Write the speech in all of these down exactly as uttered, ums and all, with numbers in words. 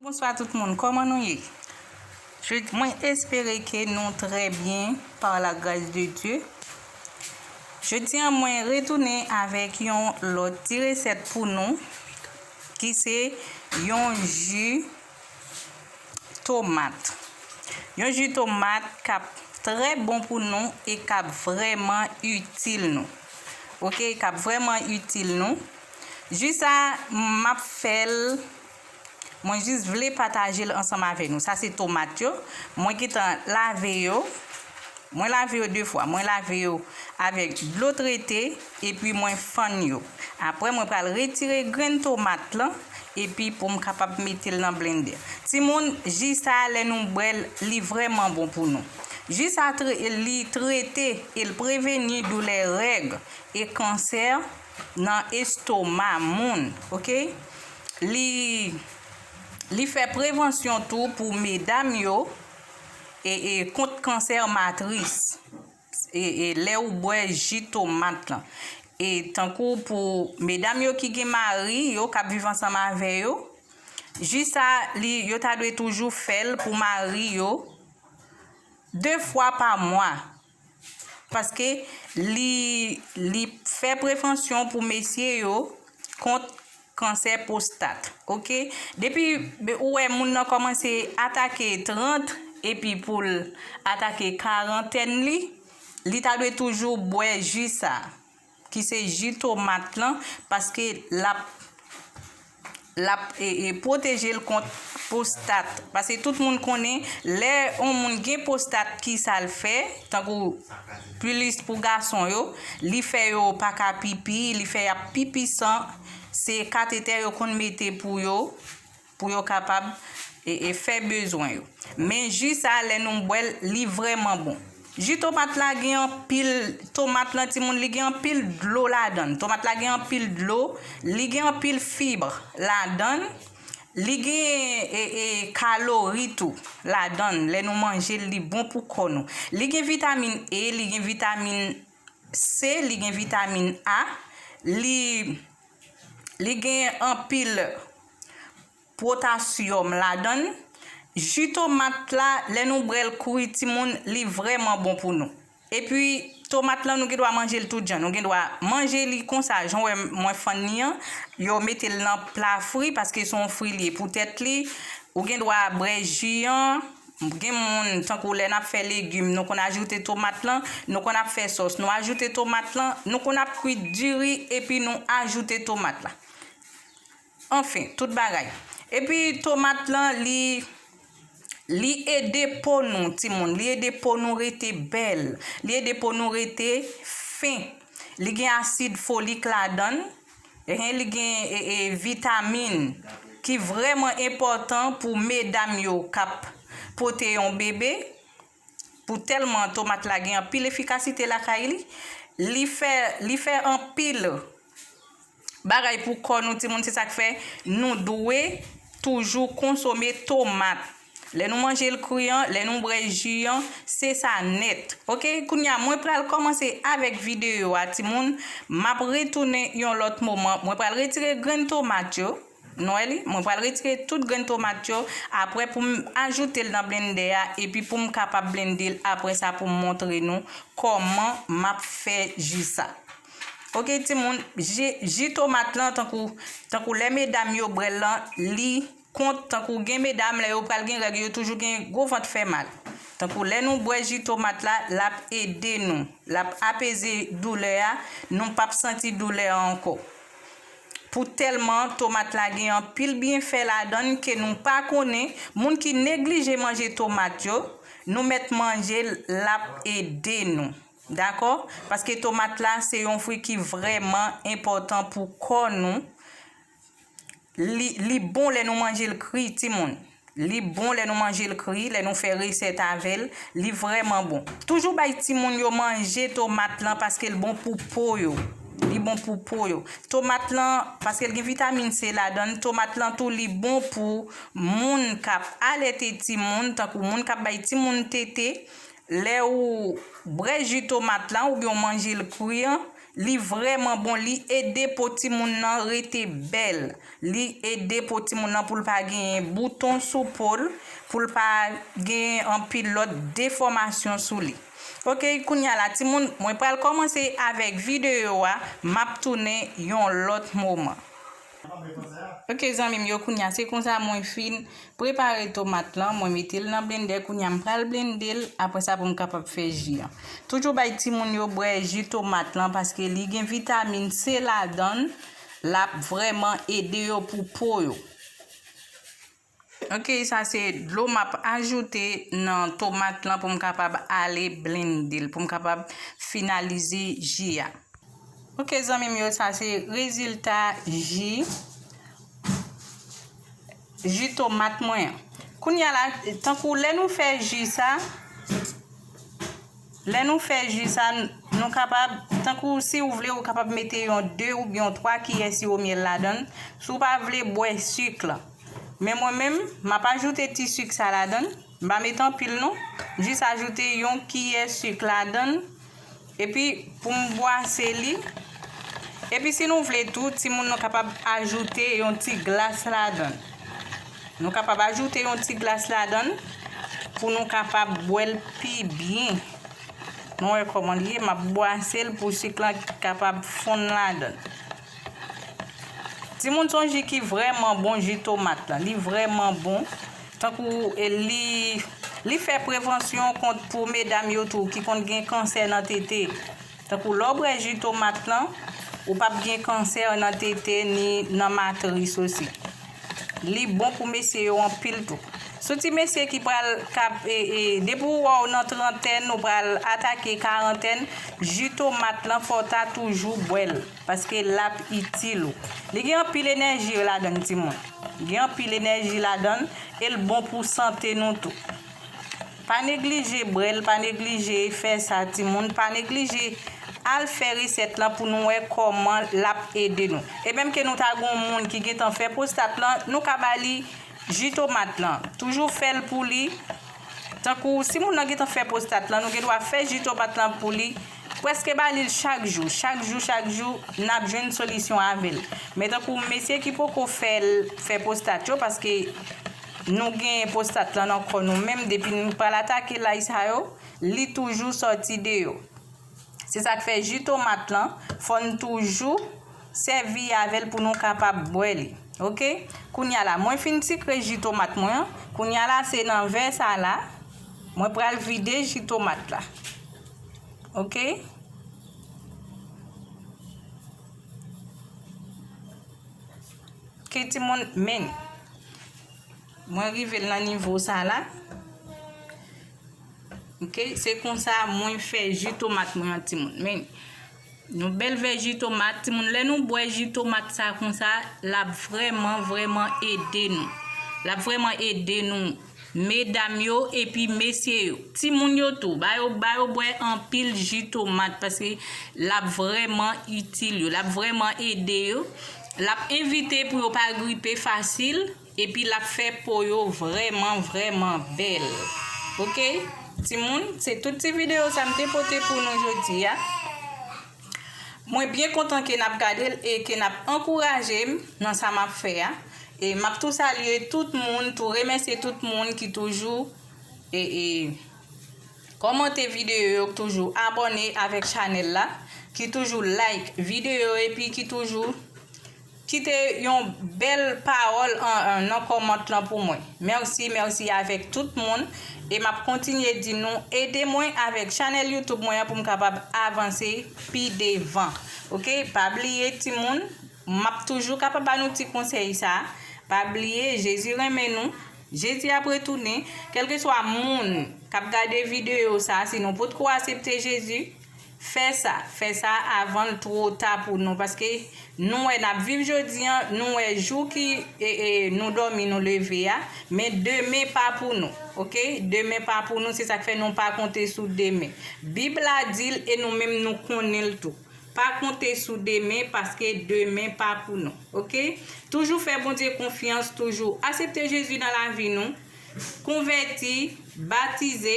Bonswa tout moun, kòman nou ye? Je, mwen espere ke nou trè byen par la grâce de Dieu. Jodi a mwen retounen avèk yon lòt ti resèt pou nou ki se yon ji tomat. Yon ji tomat k ap trè bon pou nou e k ap vrèman itil nou. Oke, k ap vrèman itil nou. Ji sa, m ap fè l, mwen jis vle pataje l ansanm avè nou. Sa se tomat yo. Mwen gentan lave yo. Mwen lave yo de fwa. Mwen lave yo avèk dlo trete epi mwen fann yo. Apre, mwen pral retire grenn tomat lan epi pou m kapab mete l nan blendè. Timoun, ji sa a, lè nou bwè l, li vrèman bon pou nou. Ji sa a tre-, li trete e l preveni doulè règ e kansè nan estoma moun, oke? Li, li fè prevansyon tou pou medam yo e, e kont kansè matris. E, e lè ou bwè ji tomat lan. E tankou pou medam yo ki gen mari yo k ap viv ansanm avè yo, ji sa, li, yo ta dwe toujou fè l pou mari yo de fwa pa mwa. Paske li, li fè prevansyon pou mesye yo kont kansè pwostat, oke? Depi ou wè moun nan kòmanse atake trant epi pou l atake karantèn li, li ta dwe toujou bwè ji sa, ki se ji tomat lan, paske l ap, l ap, e, e, pwoteje l kont pwostat. Paske tout moun konnen, lè yon moun gen pwostat, ki sa l fè, tankou plis pou gason yo, li fè yo pa ka pipi, li fè y ap pipi san, se katetè yo konn mete pou yo, pou yo kapab, e, e, fè bezwen yo. Men ji sa, lè nou bwè l, li vrèman bon. Ji tomat la gen anpil, tomat lan, timoun, li gen anpil dlo ladan l. Tomat la gen anpil dlo, li gen anpil fib ladan l, li gen, e, e, kalori tou ladan l. Lè nou manje l, li bon pou kò nou. Li gen vitamin E, li gen vitamin C, li gen vitamin A, li, li gen anpil potasyòm ladan l. Ji tomat la, lè nou bwè l kri, timoun, li vrèman bon pou nou. Epi, tomat lan, nou gen dwa manje l tout jan. Nou gen dwa manje li konsa, jan w wè mwen fann li an. Yo mete l nan pla fri, paske se yon fri li ye. Poutèt li, ou gen dwa bwè ji an. Gen moun, tankou lè n ap fè legim, nou konn ajoute tomat lan, nou konn ap fè sòs, nou ajoute tomat lan, nou konn ap kwit diri, epi nou ajoute tomat la. Anfen, tout bagay. Epi tomat lan, li, li ede po nou, timoun. Li ede po nou rete bèl. Li ede po nou rete fen. Li gen asid folik ladan l. Ehe, li gen, e, e, vitamin ki vrèman enpòtan pou medam yo k ap pote yon bebe. Pou tèlman tomat la gen anpil efikasite lakay li, li fè, li fè anpil bagay pou kò nou, timoun. Se sa k fè nou dwe toujou konsome tomat. Lè nou manje l kri an, lè nou bwè ji an, se sa nèt. Oke, kounye a, mwen pral kòmanse avèk videyo a, timoun. M ap retounen yon lòt moman. Mwen pral retire grenn tomat yo. Nou wè li? Mwen pral retire tout grenn tomat yo. Apre, pou m ajoute l nan blendè a, epi pou m kapab blende l apre sa, pou m montre nou kòman m ap fè ji sa. Oke, timoun, ji, ji tomat lan, tankou, tankou lè medam yo bwè l lan, li kont, tankou gen medam, lè yo pral gen règ, yo toujou gen gwo vant fè mal. Tankou lè nou bwè ji tomat la, l ap ede nou, l ap apeze doulè a, nou p ap santi doulè a ankò. Pou tèlman tomat la gen anpil byenfè ladan l ke nou pa konnen, moun ki neglije manje tomat yo, nou mèt manje l, l ap ede nou. Dakò? Paske tomat la, se yon fwi ki vrèman enpòtan pou kò nou. Li, li bon lè nou manje l kri, timoun. Li bon lè nou manje l kri, lè nou fè resèt avè l, li vrèman bon. Toujou bay timoun yo manje tomat lan paske l bon pou po yo. Li bon pou po yo. Tomat lan, paske l gen vitamin C ladan l, tomat lan tou li bon pou moun k ap alète timoun, tankou moun k ap bay timoun tete. Lè ou bwè ji tomat lan oubyen w manje l kri an, Li vrèman bon, li ede po timoun nan rete bèl. Li ede po timoun nan pou l pa genyen bouton sou po l, pou l pa genyen anpil lòt defòmasyon sou li. Ok, kounye a la, timoun, mwen pral kòmanse avèk videyo a, m ap tounen yon lòt moman. Ok, zanmi m yo, kounye a, se konsa mwen fin prepare tomat lan, mwen mete l nan blendè, kounye a, m pral blende l, apre sa pou m kapab fè ji an. Toujou bay timoun yo bwè ji tomat lan, paske li gen vitamin C ladan l, l ap vrèman ede yo pou po yo. Ok, sa se dlo m ap ajoute nan tomat lan pou m kapab ale blende l, pou m kapab finalize ji a. Ok, zanmi m yo, sa se rezilta ji, ji tomat mwen an. Kounye a la, tankou lè nou fè ji sa, lè nou fè ji sa, nou kapab, tankou si w vle, ou kapab mete yon de oubyen yon twa kiyè siwo myèl ladan l, si w pa vle bwè sik lan. Men mwen menm, m ap ajoute ti sik sa ladan l. M pa met anpil non. Jis ajoute yon kiyè sik ladan l. Epi pou m bwase li. Epi si nou vle tou, timoun nou kapab ajoute yon ti glas ladan l. Nou kapab ajoute yon ti glas ladan l pou nou kapab bwè l pi byen. Nou wè kòman li ye, m ap bwase l pou sik lan kapab fonn ladan l. Timoun, se yon ji ki vrèman bon, ji tomat lan. Li vrèman bon. Tankou, e, li, li fè prevansyon kont pou medam yo tou ki konn gen kansè nan tete. Tankou lè w bwè ji tomat lan, ou p ap gen kansè nan tete ni nan matris osi. Li bon pou mesye yo anpil tou. Sou ti mesye ki pral kap, e, e, depi w wè w nan trantèn, ou pral atake karantèn, ji tomat lan fò w ta toujou bwè l, paske l ap itil ou. Li gen anpil enèji ladan l, timoun. Gen anpil enèji ladan l, e l bon pou sante nou tou. Pa neglije bwè l, pa neglije fè sa, timoun. Pa neglije al fè resèt lan pou nou wè kòman l ap ede nou. E menm ke nou ta gen yon moun ki gentan fè pwostat lan, nou ka ba li ji tomat lan. Toujou fè l pou li. Tankou si moun nan gentan fè pwostat lan, nou gen dwa fè ji tomat lan pou li. Prèske ba li l chak jou, chak jou, chak jou, n ap jwenn solisyon avè l. Men tankou mesye ki poko fè l, fè pwostat yo, paske nou gen pwostat lan nan kò nou menm, depi nou pral atake lay sa yo, li toujou sòti deyò. Se sa k fè ji tomat lan, fò n toujou sèvi avè l pou nou kapab bwè li. Ok? Kounye a la, mwen fin sikre ji tomat mwen an. Kounye a la, se nan vè sa la, mwen pral vide ji tomat la. Ok? Ok, timoun, men. Mwen rive l nan nivo sa la. Ok, se konsa mwen fè ji tomat mwen an, timoun. Men, yon bèl vè ji tomat, timoun. Lè nou bwè ji tomat sa konsa, l ap vrèman, vrèman ede nou. L ap vrèman ede nou, medam yo epi mesye yo. Timoun yo tou, ba yo, ba yo bwè anpil ji tomat, paske l ap vrèman itil yo, l ap vrèman ede yo. L ap evite pou yo pa gripe fasil. Epi l ap fè po yo vrèman, vrèman bèl. Ok? Timoun, se tout ti videyo sa m te pote pou nou jodi a. Mwen byen kontan ke n ap gade l e ke n ap ankouraje m nan sa m ap fè a. E m ap tou salye tout moun, tou remèsye tout moun ki toujou e, e, kòmante videyo yo, ki toujou abòne avèk chanèl la, ki toujou like videyo epi ki toujou kite yon bèl pawòl an, an, nan kòmant lan pou mwen. Mèsi, mèsi avèk tout moun. E m ap kontinye di nou, ede mwen avèk chanèl YouTube mwen an pou m kapab avanse pi devan. Ok? Pa bliye, timoun, m ap toujou kapab ba nou ti konsèy sa. Pa bliye, Jezi renmen nou. Jezi ap retounen. Kèlkeswa moun k ap gade videyo sa, si nou potko aksepte Jezi, fè sa, fè sa avan l twò ta pou nou, paske nou wè n ap viv jodi an, nou wè jou ki, e, e, nou dòmi, nou leve a, men demen pa pou nou, ok? Demen pa pou nou, se sa k fè nou pa konte sou demen. Bib la di l e nou menm nou konnen l tou. Pa konte sou demen, paske demen pa pou nou, ok? Toujou fè Bondye konfyans, toujou aksepte Jezi nan lavi nou, konvèti, batize,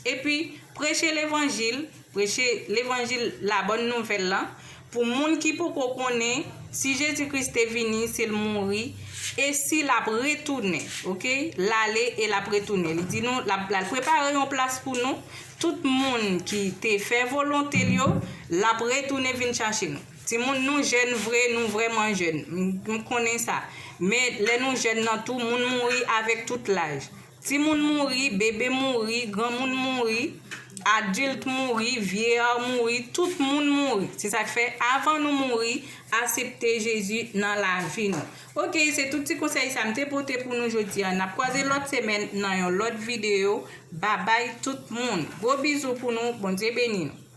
epi preche levanjil, preche levanjil, la bòn nouvèl lan, Pou moun ki poko konnen, si Jezi Kris te vini, si l mouri, e si l ap retounen, oke? L ale e l ap retounen. Li di nou, l ap, l al prepare yon plas pou nou. Tout moun ki te fè volonte l yo, l ap retounen vin chache nou. Timoun, nou jèn vre, nou vrèman jèn. M, m konnen sa. Men lè nou jèn nan tou, moun mouri avèk tout laj. Timoun mouri, bebe mouri, granmoun mouri, adilt mouri, vyeyar mouri, tout moun mouri. Se sa k fè, avan nou mouri, asepte Jezi nan lavi nou. Oke, se tout ti konsèy sa m te pote pou nou jodi a. N ap kwaze lòt semèn nan yon lòt videyo. Babay tout moun. Gwo bizou pou nou. Bondye beni nou.